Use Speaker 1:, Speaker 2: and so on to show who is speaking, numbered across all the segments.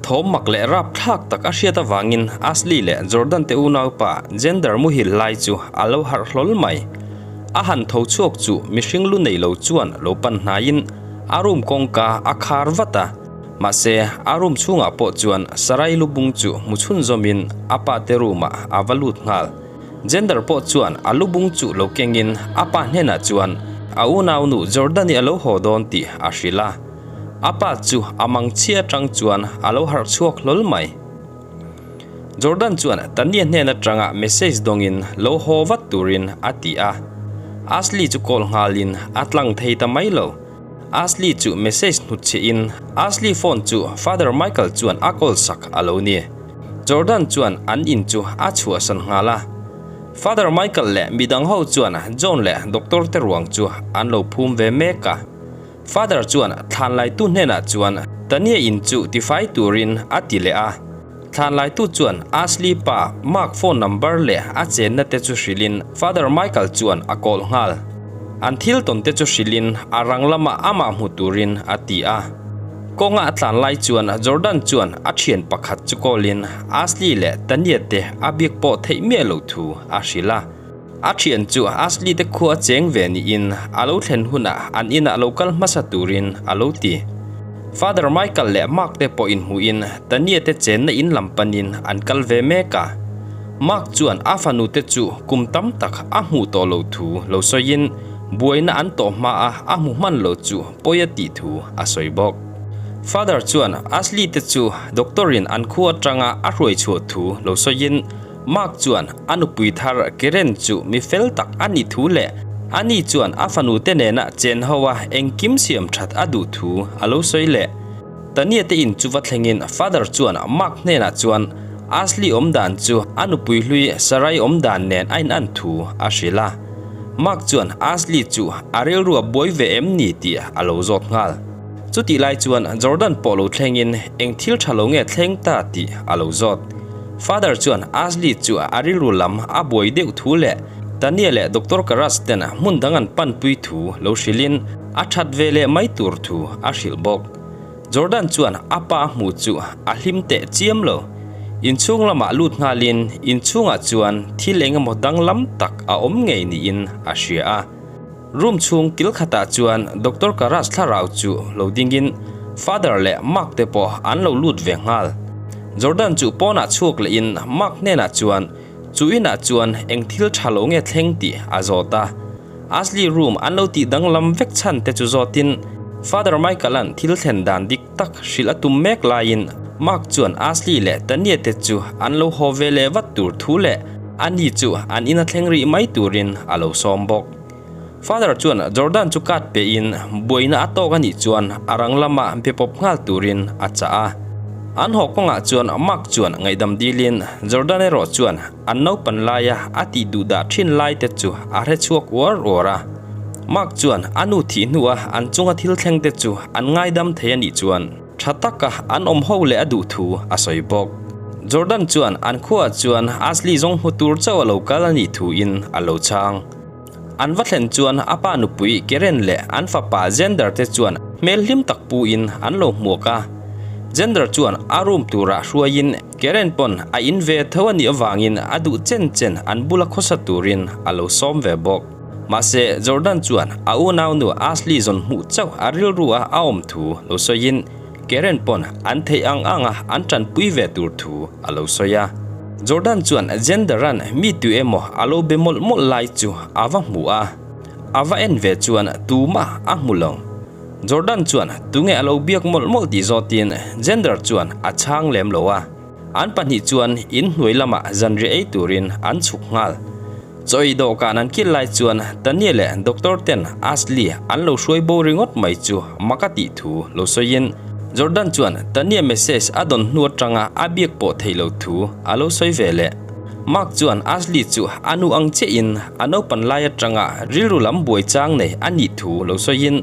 Speaker 1: Thawm mak leh rapthlak tak a hriat avangin Ashley leh Jordan te unaupa Xander muhil lai chu a lo harh hlawl mai. A han tho chhuak chu mihring lu nei lo chuan lo pan hnaiin a room kawngka a khar vat a. Mahse, a room chhungah pawh chuan Sarai lubung chu hmu chhunzawmin a pa te room ah a va lut nghal. Xander pawh chuan a lubung chu lo kengin a pa hnenah chuan a unaunu Jordan-i a lo haw dawn tih a hrilh a. A pa chu a mangchhia atang chuan a lo harh chhuak hlawl mai. Jordan chuan Tania hnen atanga message dawngin lo haw vat turin a ti a. Ashley chu call nghalin a tlang thei ta mai lo. Ashley chu message hnutchhiahin Ashley phone chu Father Michael chuan a call sak a lo ni. Jordan chuan an in chu a chhuahsan nghal a. Father Michael leh midang ho chuan John leh doctor te ruang chu an lo phum ve mek a. Father chuan thlanlaitu hnenah chuan Tania in chu tifai turin a ti leh a. Thlanlaitu chuan Ashley pa Mark phone number leh a chenna te chu hrilhin Father Michael chuan a call nghal. An thil tawn te chu hrilhin a rang lamah amah hmu turin a ti a. Kawnga a tlan lai chuan Jordan chuan a thian pakhat chu call in Ashley leh Tania te a biak pawh theih miah loh thu a hrilh a. A thian chu Ashley te khua cheng ve niin a lo thlen hunah an inah lo kal hmasa turin a lo ti. Father Michael leh Mark te pawh inhmuhin Tania te chenna in lam panin an kal ve mek a. Mark chuan a fanu te chu kum tam tak a hmuh tawh lo thu lo sawiin buaina an tawh hma a a hmu hman lo chu pawi a tih thu a sawi bawk. Father chuan Ashley te chu doctor in an khua atanga a hruai chhuah thu lo sawiin Mark chuan a nupui thar Karen chu mi fel tak a nih thu leh ani chuan a fanu te nena chen ho a engkim siam that a duh thu a lo sawi leh. Tania te in chu va thlengin Father chuan Mark hnenah chuan Ashley awm dan chu a nupui hlui Sarai awm dan nen a inan thu a hrilh a. Mark chuan Ashley chu a rilru a buai ve em ni tih a lo zawt nghal. Chutih lai chuan Jordan pawh lo thlengin eng thil tha lo nge thleng ta tih a lo zawt. Father chuan Ashley chu a rilru lam a buai deuh thu leh Tania leh Doctor Karas ten hmun dang an panpui thu lo hrilhin a that ve leh mai tur thu a hrilh bawk. Jordan chuan a pa a hmuh chu a hlim teh chiam lo. Inchhung lamah lut nghalin inchhungah chuan thil engemaw danglam tak a awm ngei niin a hria a. Room chhung kil khatah chuan Doctor Karas thlarau chu lo dingin Father leh Mark te pawh an lo lut ve nghal. Jordan chu pawnah chhuak lehin Mark hnenah chuan chu inah chuan eng thil tha lo nge thleng tih a zawt a. Ashley room an lo tih danglam vek chhan te chu zawtin Father Michael-a'n thil thlen dan dik tak hrilh a tum mek laiin Mark chuan Ashley leh Tania te chu an lo haw ve leh vat tur thu leh ani chu an ina thleng rih mai turin a lo sawm bawk. Father chuan Jordan chu card pe in buaina a tawk a nih chuan a rang lama be pawp nghal turin a chah a. An haw kawngah chuan Mark chuan ngaihdam dilin Jordan erawh chuan an naupan laia a tih duh dah thin lai te chu a hre chhuak uar uar a. Mark chuan a nu thih hnua an chunga thil thleng te chu an ngaidam thei a nih chuan tha taka an awm ho leh a duh thu a sawi bawk. Jordan chuan an khuaah chuan Ashley zawng hmu tur chauh a lo kal a nih thuin a lo chhang. An va thlen chuan a pa nupui Karen leh an fapa Xander te chuan hmel hlim tak puin an lo hmuak a. Xander chuan a room turah hruaiin Karen pawn a in ve tho a nih avangin a duh chen chen an bula khawsa turin a lo sawm ve bawk. Mahse, Jordan chuan a unaunu Ashley zawn hmuh chauh a rilru a a awm thu lo sawiin Karen pawn an theih ang anga an tanpui ve tur thu a lo sawi a. Jordan chuan Xander-a'n mi tu emaw a lo be mawlh mawlh lai chu a va hmu a, a va en ve chuan tumah a hmu lo. Jordan chuan tunge a lo biak mawlh mawlh tih zawtin Xander chuan a chhang lem lo a. An pahnih chuan inhnuai lamah zanriah ei turin an chhuk nghal. Chaw ei dawhkan an kil lai chuan Tania leh doctor ten Ashley an lo hruai bo ringawt mai chu mak a tih thu lo sawiin Jordan chuan Tania message a dawn hnu atanga a biak pawh theih lo thu a lo sawi ve leh. Mark chuan Ashley chu a nu ang chiahin a naupan lai atanga rilru lam buai chang nei a nih thu lo sawiin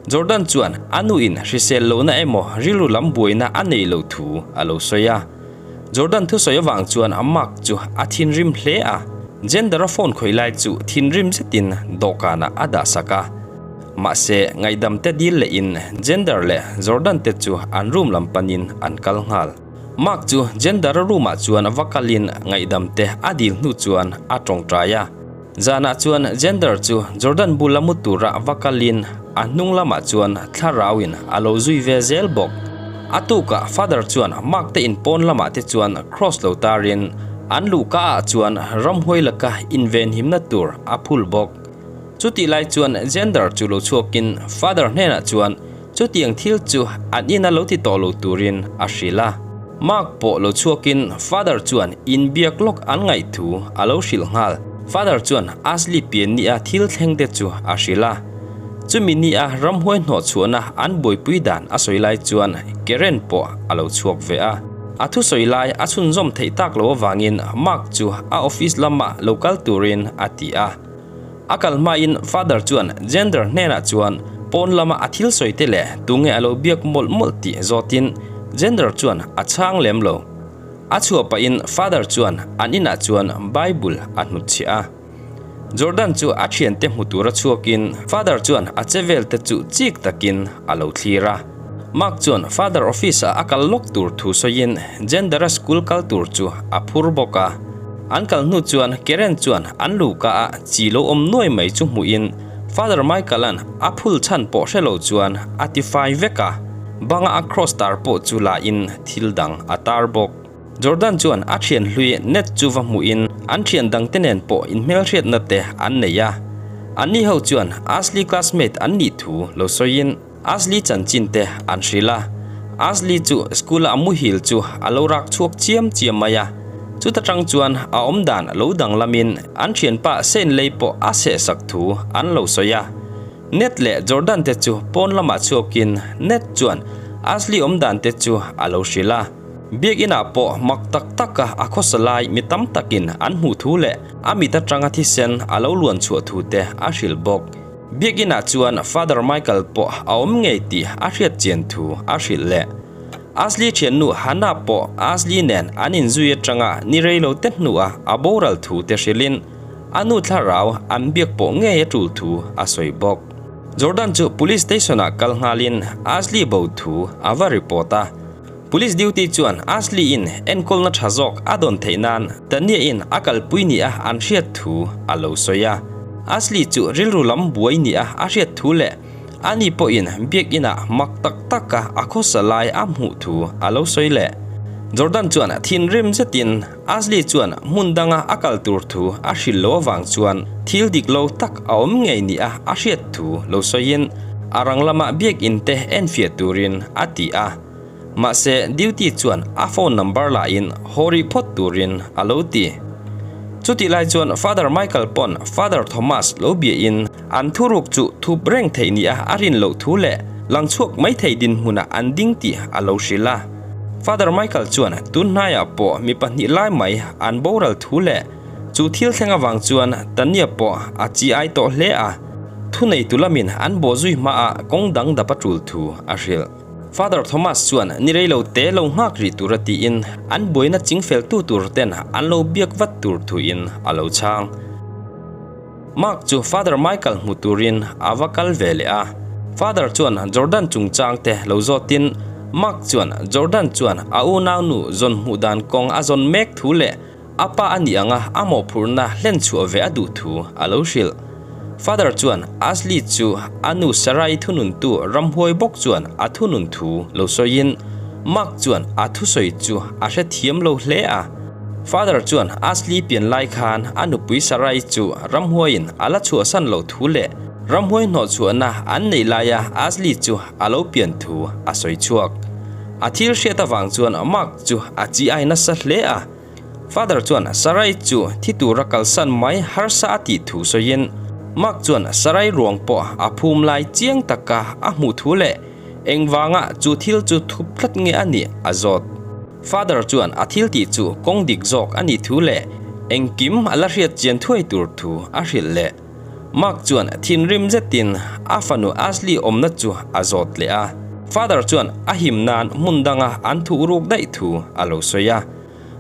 Speaker 1: Jordan chuan a nuin hrisel lohna emaw rilru lam buaina a nei lo thu a lo sawi a. Jordan thusawi avang chuan a mark chu a thinrim hle a, Gender-a phone khawih lai chu thinrim zetin dawhkanah a dah sak a. Mahse, ngaihdam te dil lehin Gender leh Jordan te chu an room lam panin an kal nghal. Mark chu Jender-a room-ah chuan va kalin ngaihdam te a dil hnu chuan a tawngtai a. Zanah chuan Jender chu Jordan bula mu tura va kalin a hnung lamah chuan thlarauin a lo zui ve zel bawk. A tukah Father chuan Mark te in pawn lamah te chuan cross lo tarin an luhka ah chuan ramhuai laka invenhimna tur a phul bawk. Chutih lai chuan Jender chu lo chhuakin Father hnenah chuan Chutiang thil chu an ina lo ti tawh lo turin a hrilh a. Mark pawh lo chhuakin Father chuan inbiak lawk an ngaih thu a lo hrilh nghal. Father chuan Ashley pian nia thil thleng te chu a hrilh a. Chumi nia ramhuai hnawh chhuahna an buaipui dan a sawi lai chuan Karen pawh a lo chhuak ve a. A thusawi lai a chhunzawm theih tak lo avangin Mark chu a office lamah lo kal turin a ti a. A kal hmain Father chuan Gender hnenah chuan pawn lama a thil sawi te leh tunge a lo biak mawlh mawlh tih zawtin Gender chuan a chhang lem lo. A chhuah pahin Father chuan an inah chuan Bible a hnutchhiah a. Jordan chu a thiante hmu tura chhuakin Father chuan a che vel te chu chik takin a lo thlir a. Mark chuan Father office ah a kal lawk tur thu sawiin Gender-a school kal tur chu a phur bawk a. An kal hnu chuan Karen chuan an luhka a chi lo awm nuai mai chu hmuhin Father Michael-a'n a phul chhan pawh hre lo chuan a ti fai vek a, banga a cross tar pawh chu la in thil dang a tar bawk. Jordan chuan a thian hlui Ned chu va hmuhin an thian dangte nen pawh inhmelhriatna te an nei a, anni ho chuan Ashley classmate an nih thu lo sawiin, Ashley chanchin te an hrilh a, Ashley chu school a muhil chu a lo rak chhuak chiam chiam mai a, chuta tang chuan a awmdan lo danglamin an thianpa Shane lei pawh a sehsak thu an lo sawi a. Ned leh Jordan te chu pawn lamah chhuakin Ned chuan Ashley awmdan te chu a lo hrilh a, biak inah pawh mak tak taka a khawsa lai mi tam takin an hmuh thu leh a mit atanga thisen a lo luan chhuah thu te a hrilh bawk. Biakinah chuan Father Michael pawh a awm ngei tih a hriat chian thu a hrilh leh. Ashley thiannu Hannah pawh Ashley nen an inzui atanga ni rei lo te hnuah a boral thu te hrilhin a nu thlarau an biak pawh ngei a tul thu a sawi bawk. Jordan chu Police Station-ah kal nghalin Ashley bo thu a va report a. Police duty chuan Ashley-in enkawlna tha zawk a dawn theih nan Tania-in a kalpui nia an hriat thu a lo sawi a. Ashley chu rilru lam buai nia a hriat thu leh ani pawhin biak inah mak tak taka a khawsa lai a hmuh thu a lo sawi leh. Jordan chuan thinrim zetin Ashley chuan hmun danga a kal tur thu a hrilh lo avang chuan thil dik lo tak a awm ngei nia a hriat thu lo sawiin a rang lama biak-in te enfiah turin a ti a. Mahse, duty chuan a phone number lahin haw rih phawt turin a lo ti. Chutih lai chuan Father Michael pawn Father Thomas lo biahin an thuruk chu thup reng theih nia a rin loh thu leh lang chhuak mai thei dinhmunah an ding tih a lo hrilh a. Father Michael chuan tun hnaiah pawh mi pahnih lai mai an boral thu leh chu thil thleng avang chuan Tania pawh a chi ai tawh hle a, thuneitu lamin an bawhzui hmaah kawng dang dap a tul thu a hrilh. Father Thomas chuan ni rei lo te lo nghak rih tura tiin an buaina chingfel tu tur ten an lo biak vat tur thuin a lo chhang. Mark chu Father Michael hmu turin a va kal ve leh a. Father chuan Jordan chungchang te lo zawtin Mark chuan Jordan chuan a unaunu zawn hmuh dan kawng a zawn mek thu leh a pa a nih anga a mawhphurhna hlen chhuah ve a duh thu a lo hrilh. Father chuan Ashley chu a nu Sarai thununtu ramhuai bawk chuan a thunun thu lo sawiin Mark chuan a thusawi chu a hrethiam lo hle a. Father chuan Ashley pian lai khan a nupui Sarai chu ramhuaiin a la chhuahsan loh thu leh ramhuai hnawhchhuahna an neih laia Ashley chu a lo pian thu a sawi chhuak. A thil hriat avang chuan Mark chu a chi ai nasa hle a. Father chuan Sarai chu thi tura kalsan mai harsa a tih thu sawiin Mark chuan Sarai ruang pawh a phum lai chiang taka a hmuh thu leh engvanga chu thil chu thup tlat nge a nih a zawt. Father chuan a thil tih chu kawng dik zawk a nih thu leh engkim a la hriat chian thuai tur thu a hrilh leh. Mark chuan thinrim zetin a fanu Ashley awmna chu a zawt leh a. Father chuan a him nan hmun danga an thuh ruk daih thu a lo sawi a.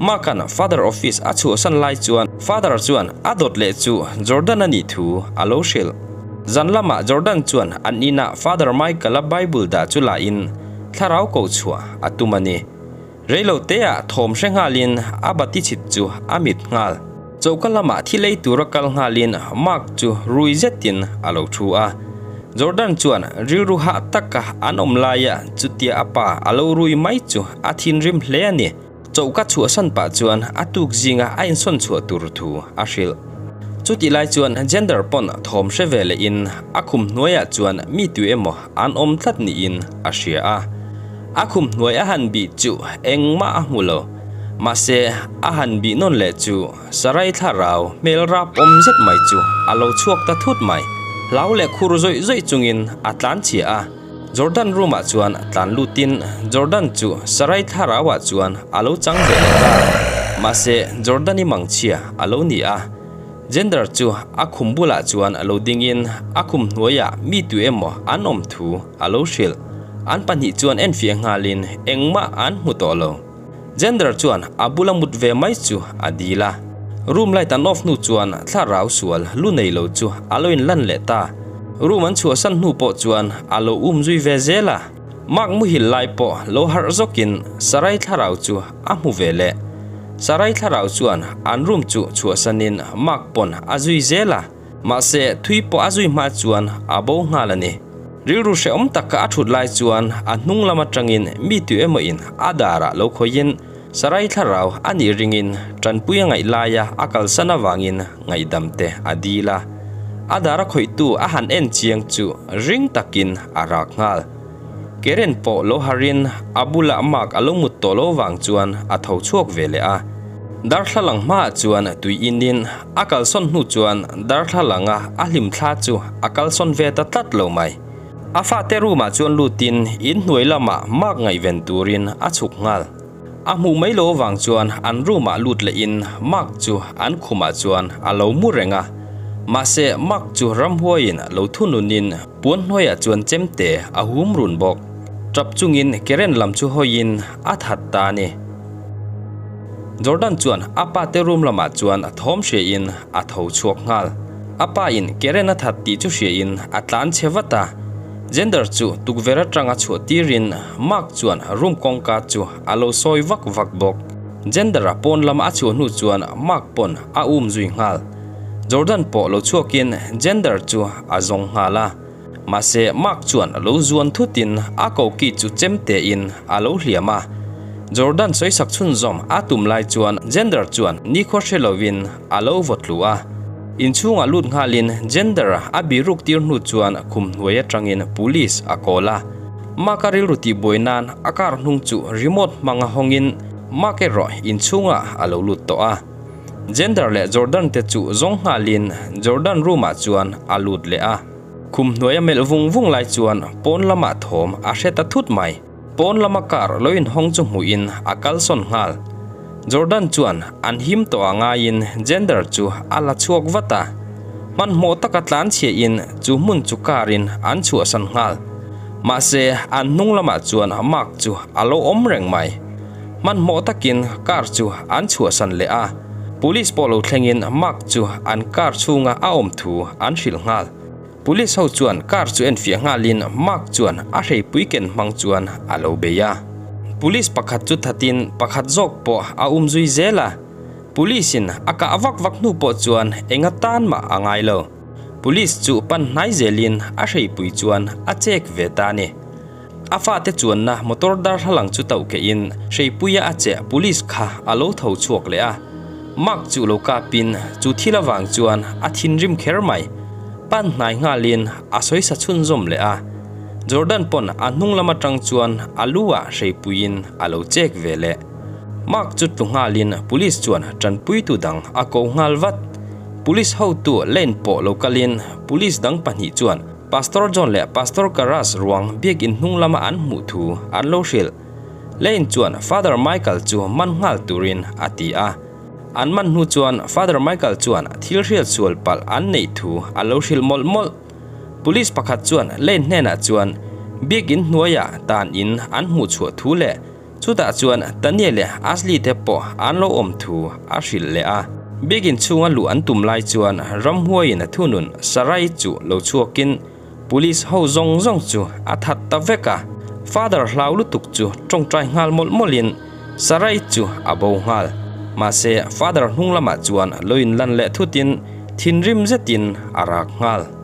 Speaker 1: Mark-a'n Father office a chhuahsan lai chuan Father chuan a dawt leh chu Jordan a nih thu a lo hrilh. Zan lamah Jordan chuan an inah Father Michael-a Bible dah chu lahin thlarau ko chhuah a tum a ni. Reilo teah thawm hre nghalin a bati chhit chu a mit nghal. Choka lamah thi lei tura kal nghalin Mark chu rui zetin a lo thu a. Jordan chuan rilru hah taka an awm laia chutia a pa a lo rui mai chu a thinrim hle a ni. Choka chhuahsan pah chuan a tuk zinga a insawn chhuah tur thu a hrilh. Chutih lai chuan Gender pawn thawm hre ve lehin a khum hnuaiah chuan mi tu emaw an awm tlat niin a hria a. A khum hnuai a han bih chu engmah a hmu lo. Mahse, a han bih nawn leh chu Sarai thlarau hmel rap awm zet mai chu a lo chhuak ta thut mai. Hlau leh khur zawih zawih chungin a tlan chhia a. Jordan room ah chuan tlan lutin Jordan chu Sarai thlarau ah chuan a lo chang ve leh ta. Mahse, Jordan i mangchhia a lo ni a. Gender chu a khum bulah chuan a lo dingin a khum hnuaiah mi tu emaw an awm thu a lo hrilh. An pahnih chuan enfiah nghalin engmah an hmu tawh lo. Gender chuan a bula mut ve mai chu a dil a. Room light an off hnu chuan thlarau sual lu nei lo chu a lo inlan leh ta. Room an chhuahsan hnu pawh chuan a lo um zui ve zel a. Mark muhil lai pawh lo harh zawkin Sarai thlarau chu a hmu ve leh. Sarai thlarau chuan an room chu chhuahsanin Mark pawn a zui zel a, mahse thui pawh a zui hma chuan a bo nghal a ni. Rilru hrehawm taka a thut lai chuan a hnung lam atangin mi tu emaw in a darah lo khawihin Sarai thlarau a nih ringin tanpui a ngaih laia a kalsan avangin ngaihdam te a dil a. A dar a khawihtu a han en chiang chu ring takin a rak nghal. Karen pawh lo harin a bulah Mark a lo mut tawh lo vang chuan a tho chhuak ve leh a. Darthlalang hmaah chuan tui inin a kalsawn hnu chuan darthlalanga a hlim thla chu a kalsawn ve ta tlat lo mai. A fate room ah chuan lutin inhnuai lamah Mark ngaihven turin a chhuk nghal. A hmuh mai lo avang chuan an room ah lut lehin Mark chu an khumah chuan a lo mu reng a. Mahse Mark chu ramhuaiin lo thununin puan hnuaiah chuan chemte a hum run bawk. Tap chungin Karen lam chu hawiin a that ta a ni. Jordan chuan a pa te room lamah chuan thawm hriain a tho chhuak nghal. A pa in Karen a that tih chu hriain a tlan chhe vat a. Gender chu tukverh atanga chhuah tirin Mark chuan room kawngka chu a lo sawi vak vak bawk. Gender a pawn lama a chhuah hnu chuan Mark pawn a um zui nghal. Jordan pawh lo chhuakin Gender chu a zawng nghal a. Mahse Mark chuan a lo zuan thutin a koki chu chem tein a lo hliam a. Jordan sawisak chhunzawm a tum lai chuan Gender chuan nikhua hre lovin a lo vaw tlu a. Inchhungah lut nghalin Gender a biruk tir hnu chuan khum hnuai atangin police a call a. Mark a rilru tihbuai nan a car hnung chu remote hmanga hawngin Mark erawh inchhungah a lo lut tawh a. Gender leh Jordan te chu zawng nghalin Jordan room ah chuan a lut leh a. Khum hnuai a melh vung vung lai chuan pawn lamah thawm a hre ta thut mai. Pawn lama car lo inhawng chu hmuhin a kalsawn nghal. Jordan chuan an him tawh a ngaiin Gender chu a la chhuak vat a. Hmanhmawh taka tlan chhiahin chu hmun chu car in an chhuahsan nghal. Mahse an hnung lamah chuan Mark chu a lo awm reng mai. Hmanhmawh takin car chu an chhuahsan leh a. Police pawh lo thlengin Mark chu an car chhunga a awm thu an hrilh nghal. Police ho chuan car chu enfiah nghalin Mark chuan a hreipui ken hmang chuan a lo bei a. Police pakhat chu thatin pakhat zawk pawh a um zui zel a. Police in a kah vak vak hnu pawh chuan enga tan mah a ngai lo. Police chu pan hnai zelin a hreipui chuan a chek ve ta a ni. A fate chuanna motor darthlalang chu tauh keihin hreipuia a cheh police kha a lo tho chhuak leh a. Mark chu lo kapin chu thil avang chuan a thinrim kher mai. Pan hnai nghalin a sawisa chhunzawm leh a. Jordan pawn a hnung lam atang chuan a lu ah hreipuiin a lo chek ve leh. Mark chu tlu nghalin police chuan tanpuitu dang a ko nghal vat. Police hotu lane pawh lo kalin police dang pahnih chuan Pastor John leh Pastor Karas ruang biakinn hnung lama an hmuh thu an lo hrilh. Lane chuan Father Michael chu man nghal turin a ti a. An man hnu chuan Father Michael chuan thil hriat sual palh an neih thu a lo hrilh mawlh mawlh. Police pakhat chuan Lane hnenah chuan biakinn hnuaiah tan in an hmuh chhuah thu leh Chutah chuan Tania leh Ashley te pawh an lo awm thu a hrilh leh a. Biakin chhunga luh an tum lai chuan ramhuaiin a thunun Sarai chu lo chhuakin police ho zawng zawng chu a that ta vek a. Father hlau lutuk chu tawngtai nghal mawlh mawlhin Sarai chu a bo nghal. Mahse, Father hnung lamah chuan lo inlan leh thutin thinrim zetin a rak nghal.